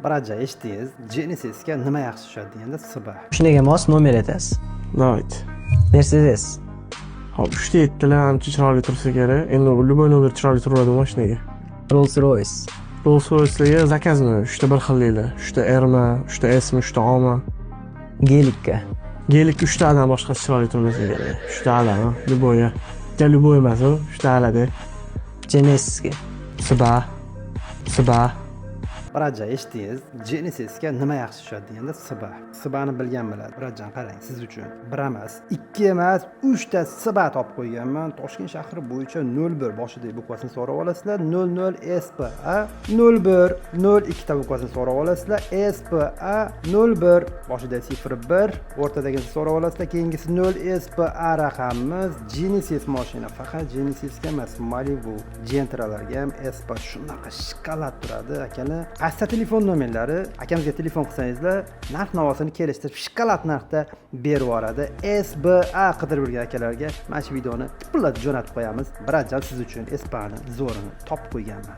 Брат jon, eshitdingiz, Genesisga nima yaxshi tushadi deganda, SBA. Shunga mos nomer aytasiz. Давайте. Mercedes. Hop, 3 ta 7 lar ancha chiroyli tursa kerak. Endi любой nomer chiroyli turadi mashinaga. Rolls Royce. Rolls Royce'larga заказной, 3 ta bir xilliklar. 3 ta Rmi, 3 ta Smi, 3 ta Ами. Gelikka. Gelik 3 ta Adan boshqasi chiroyli turmasa kerak. 3 ta Alami, любой. Ja, любой emas u, 3 ta Alada. Genesisga. SBA. SBA. Брат jon, eshitdingiz, Genesisga nima yaxshi tushadi deganda, SBA. SBAni bilgan biladi. Брат jon, qarang, siz uchun bir emas, ikki emas, uchta SBA topib qo'yganman. Toshkent shahri bo'yicha 01 boshidagi буква sini so'rab olasizlar, 00 SPA 01, 02 ta буква sini so'rab olasizlar, SPA 01, boshidagi цифр 1, o'rtadagisini so'rab olasizlar, keyingisi 0 SPA raqamimiz. Genesis mashina, faqat Genesisga emas, Malibu, Gentralarga ham SPA shunaqa shokolad turadi, akalar. Qaysi telefon nomerlari, akamizga telefon qilsangizlar, narx navosini kelishtirib, shokolad narxda berib yuboradi. SBA qidirib yurgan akalarga mana shu videoni tipillatib jo'natib qo'yamiz. Брат jon, siz uchun SPAni zo'rini topib qo'yganman.